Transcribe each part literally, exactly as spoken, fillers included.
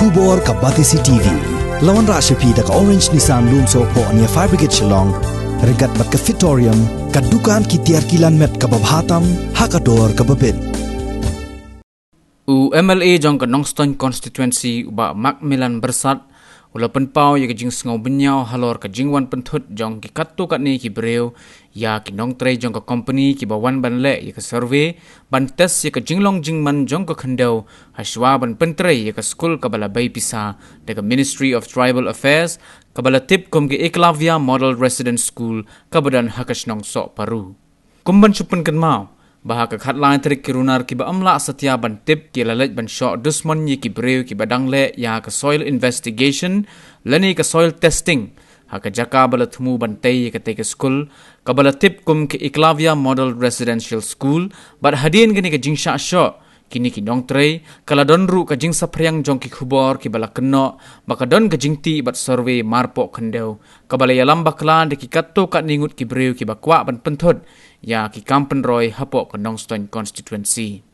Khubor ka Batesi T V. La wanrah sha phi da ka Orange Nissan Lumsohphoh near Fire Brigade Shillong. Ryngkat bad ka Fitorium, ka dukan ki tiar kilan met kaba bha tam ha ka dor kaba bit. U M L A jong ka Nongstoiñ Constituency, u Bah Macmillan Byrsat, u la pynpaw ïa ka jingsngew bynñiaw halor ka jingwan pynthut jong ki katto katne ki briew ïa ki nongtrei jong ka company kiba wan ban leh ïa ka survey, ban test ïa ka jinglong jingman jong ka khyndew, hashwa ban pyntrei ïa ka skul kaba la bei pisa da ka Ministry of Tribal Affairs, kaba la tip kum ka Eklavya Model Residence School, kaba don ha ka shnong Sohparu. Kum ban shu pynkynmaw ba ha ka khatlai tarik ki runar kiba ym lah satia ban tip ki la leit ban shoh dusmon ïa ki briew kiba dang leh ïa ka soil investigation lane ka soil testing ha ka jaka ba la thmu ban tei ïa katei ka skul, kaba la tip kum ka Eklavya Model Residential School. Bad hadien kane ka jingshah shoh kine ki nongtrei, ka la don ruh ka jingsaphriang jong ki khubor kiba la kynnoh ba ka don ka jingtih bad survey marpoh khyndew, kaba la ïalam bakla da ki katto katne ngut ki briew kiba kwah ban pynthut ïa ki kam pynroi hapoh ka Nongstoiñ Constituency.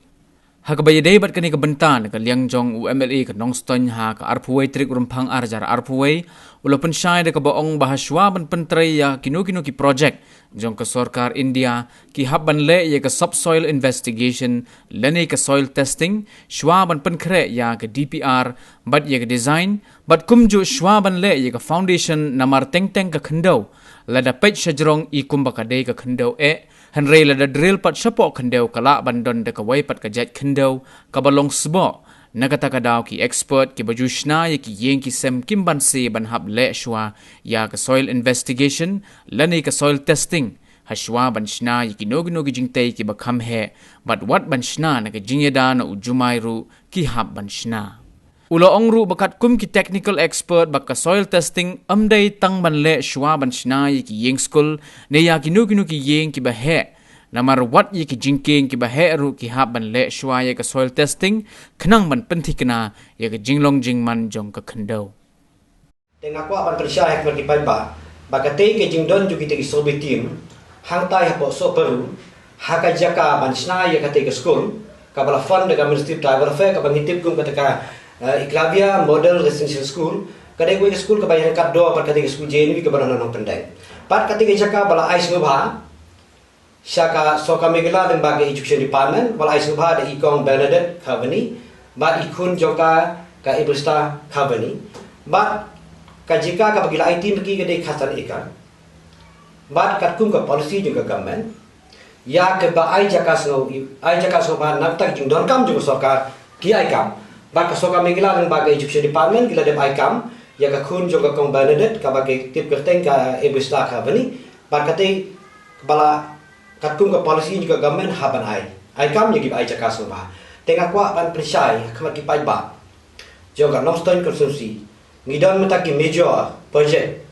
Ha kaba ïadei bad kane ka bynta, na ka liang jong u M L A ka Nongstoiñ, ha ka arphew wei tarik Rymphang arhajar arphew wei, u la pynshai da kaba ong ba hashwa ban pyntrei ïa kino kino ki project jong ka sorkar India, ki hap ban leh ïa ka subsoil investigation lane ka soil testing, shwa ban pynkhreh ïa ka D P R bad ïa ka design, bad kumjuh shwa ban leh ïa ka foundation, namar teng teng ka khyndew, lada peit shajrong i kumba ka dei ka khyndew eh, hynrei lada drill pat shapoh khyndew ka lah ban don da kawei pat ka jait khyndew kaba long sboh. Na kata ka daw ki expert kiba ju shna ïa ki ïing ki sem kim banse ban hap leh shwa ïa ka soil investigation lane ka soil testing, hashwa ban shna ïa kino kino ki jingtei kiba kham heh, bad wat ban shna na ka jingïada na u jumai ruh ki hap ban shna. U la ong ruh ba katkum ki technical expert ba ka soil testing ym dei tang ban leh shwa ban shna ïa ki ïing skul ne ïa kino kino ki ïing kiba heh, namar wat ïa ki jingkieng kiba heh ruh ki hap ban leh shwa ïa ka soil testing, khnang ban pynthikna ïa ka jinglong jingman jong ka khyndew. Te nga kwah ban pynshai ha khmat ki paidbah ba katei ka jingdon jong kitei ki survey team hangtai hapoh Sohparu, ha ka jaka ban shna ïa katei ka skul kaba la fund da ka Ministry of Tribal Affairs, kaba ngi tip kum kata ka, eh, Eklavya Model Residential School, ka dei kawei ka skul kaba ïaryngkat dor bad katei ka skul J N V kaba don ha Nongpyndeng. Bad katei ka jaka ba la ai sngewbha sha ka Sorkar Meghalaya lyngba ka Education Department, ba la ai sngewbha da i Kong Bernadette Khavani bad i khun jong ka, ka Ebrista Khavani. Bad ka jaka kaba ki la aiti ma ki ka dei khatsan acre. Bad katkum ka policy jong ka government, ïa kaba ai jaka sngew, ai jaka sngewbha na ka bynta ka jingdonkam jong ka sorkar, ki ai kam. Bad ka Sorkar Meghalaya lyngba ka Education Department ki la dep ai kam ïa ka khun jong ka Kong Bernadette, kaba ki tip kyrteng ka Ebrista Khavani. Bad katei ba la katkum ka policy jong ka government hap ban ai, ai kam ïa kiba ai jaka sngewbha. Te nga kwah ban pynshai ha khmat ki paidbah jong ka Nongstoiñ Constituency, ngi don mynta ki major project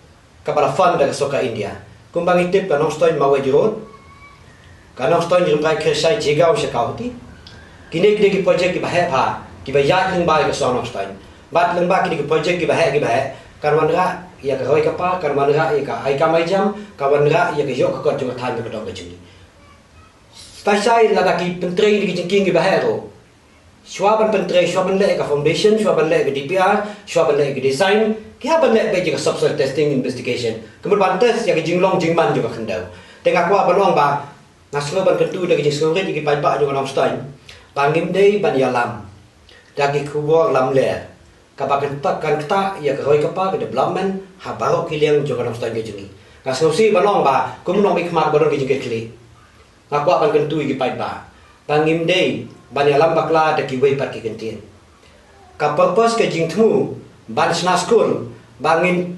kaba la fund da ka sorkar India. Kumba ngi tip, ka Nongstoiñ Maweit Road, ka Nongstoiñ Rymbai Kyrshai Jaigaon sha Kawhati. Kine ki dei ki project kiba heh bha, kiba ïaid lyngba ïa ka shnong Nongstoiñ. Bad lyngba kine ki project kiba heh, kiba heh, kan wanrah ïa ka roi ka par, kan wanrah ïa ka ai kam ai jam, kan wanrah ïa ka ïoh ka kot jong ka thaiñ bad ka dong ka jong ngi. Stai shai lada ki pyntrei ïa ki jingkieng kiba heh ruh, shwa ban pyntrei, shwa ban leh ïa ka foundation, shwa ban leh ïa ka D P R, shwa ban leh ïa ka design, ki hap ban leh beit ïa ka subsoil testing investigation. Ka mut ban test ïa ka jinglong jingman jong ka khyndew. Te nga kwah ban ong ba nga sngew ban kyntu da ka jingsngewrit ïa ki paidbah jong ka Nongstoiñ ba ngim dei ban ïalam da ki khubor lamler kaba kan ktah, kan ktah ïa ka roi ka par, ka development ha baroh ki liang jong ka Nongstoiñ ka jong ngi. Nga sngewsih ban ong ba kum u nongmihkhmat ba don ka jingkitkhlieh, nga kwah ban kyntu ïa ki paidbah ba ngim dei ban ïalam bakla da kiwei pat ki kyntien. Ka purpose ka jingthmu ban shna skul ba ngin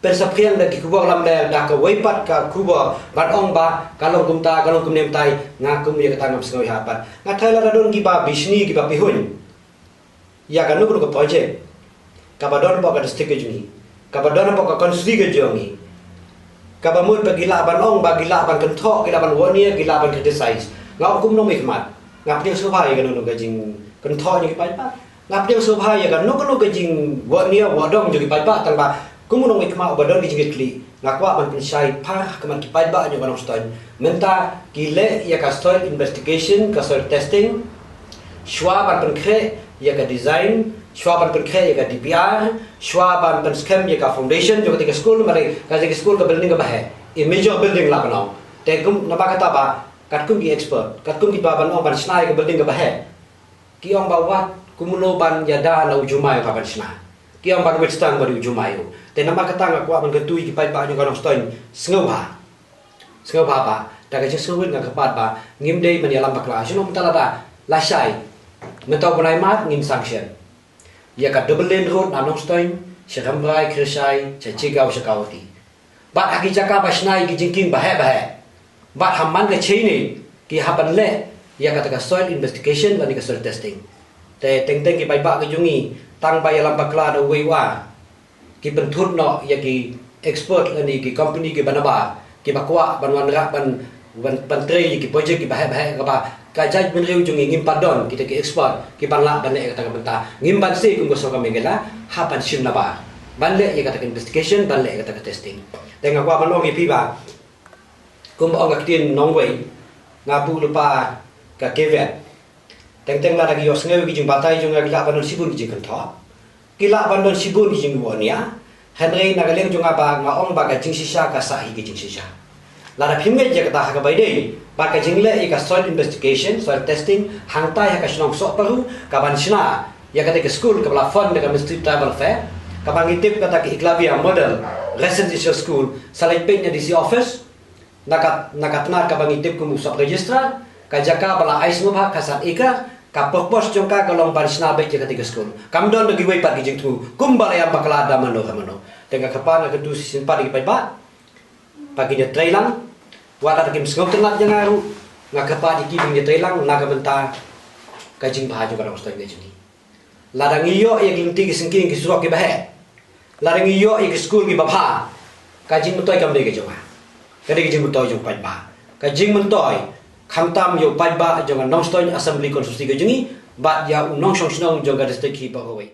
pynsaphriang da ki khubor lamler da kawei pat ka khubor ban ong ba ka long kumta, ka long kumne, mynta nga kum ïa kata ngam sngew ïa pat. Nga tharai lada don kiba bishni, kiba pihuiñ ïa kano kano ka project kaba don hapoh ka district ka jong ngi, kaba don hapoh ka constituency ka jong ngi, kaba mut ba ki lah ban ong, ba ki lah ban kynthoh, ki lah ban warn, ki lah ban criticize. Nga ong kum u nongmihkhmat, nga pdiang sngewbha ïa kano kano ka jingkynthoh jong ki paidbah. Nga pdiang sngewbha ïa kano kano ka jingwarn, wardong jong ki paidbah, tang ba kum u nongmihkhmat uba don ka jingkitkhlieh, nga kwah ban pynshai phar ha khmat ki paidbah jong ka Nongstoiñ. Mynta ki leh ïa ka soil investigation, ka soil testing, shwa ban pynkhreh ïa ka design, shuwa ban pynkhreh ïa ka D P R, shuwa ban pynskhem ïa ka foundation jong katei ka skul, namar katei ka skul ka building kaba heh, i major building lah ban ong. Te kum namar kata ba katkum ki expert, katkum kiba ban ong ban shna ïa ka building kaba heh, ki ong ba wat kumno ban ïada na u jumai u ka ban shna. Ki ong ban withstand bad u jumai u. Te namar kata nga kwah ban kyntu ïa ki paidbah jong ka Nongstoiñ, sngewbha, sngewbha ba da ka jingsngewrit nga kyrpad ba ngim dei ban ïalam bakla. Shuh mynta lada lashai, mynta u bnai March ngin sanction ïa ka double lane road na Nongstoiñ sha Rambrai, Khrishai, sha Jigjaw, sha Kawati. Bad ha ki jaka ba shna ïa ki jingkieng ba heh ba heh, bad ha man ka cheini ki hap ban leh ïa kata ka soil investigation lane ka soil testing. Te teng teng ki paidbah ka jong ngi, tang ba ïalam bakla da uwei u ar, ki pynthut noh ïa ki expert lane ki company kiba nabar, kiba kwah ban wanrah ban, ban, ban trei ïa ki project kiba heh ba heh, kaba ka jaitbynriew jong ngi ngim pat don kita ki expert kiban lah ban leh ïa kata ka bynta. Ngim banse kum ka sorkar Meghalaya, hap ban shim nabar ban leh ïa kata ka investigation, ban leh ïa kata ka testing. Te nga kwah ban ong ïa phi ba kumba ong ka ktien nongwei, nga buh lypa ka kevek. Teng teng lada ki ïohsngew ïa ki jingbatai jong nga, ki lah ban don shibun ki jingkynthoh, ki lah ban don shibun ki jingwon ïa. Hynrei na ka liang jong nga ba nga ong ba ka jingshisha ka sah hi ka jingshisha. Lada phim ngeit ïa kata ha kaba ïadei bad ka jingleh ïa ka soil investigation, soil testing hangtai ha ka shnong Sohparu, ka ban shna ïa katei ka skul kaba la fund da ka Ministry of Tribal Affairs, kaba ngi tip kata ka Eklavya Model Residential School, sa leit peit na D C office, na ka, na ka tnat kaba ngi tip kum u sub registrar, ka jaka ba la ai sngewbha ka san acre, ka purpose jong ka ka long ban shna beit ïa katei ka skul. Kam don da kiwei pat ki jingthmu kumba la ïalam bakla da mano ha mano. Te nga kyrpad, nga kyntu shisien pat ïa ki paidbah ba kin ïatreilang, wat lada kim sngewtynnat ïa nga ruh, nga kyrpad ïa ki ba kin ïatreilang na ka bynta ka jingbha jong ka Nongstoiñ ka jong ngi. Lada ngi ïoh ïa ki lynti ki syngkien, ki surok kiba heh, lada ngi ïoh ïa ki skul kiba bha, ka jingmyntoi kam dei ka jong nga, ka dei ka jingmyntoi jong u paidbah. Ka jingmyntoi khamtam ïa u paidbah jong ka Nongstoiñ Assembly Constituency ka jong ngi bad ïa u nongshong shnong jong ka district hi baroh kawei.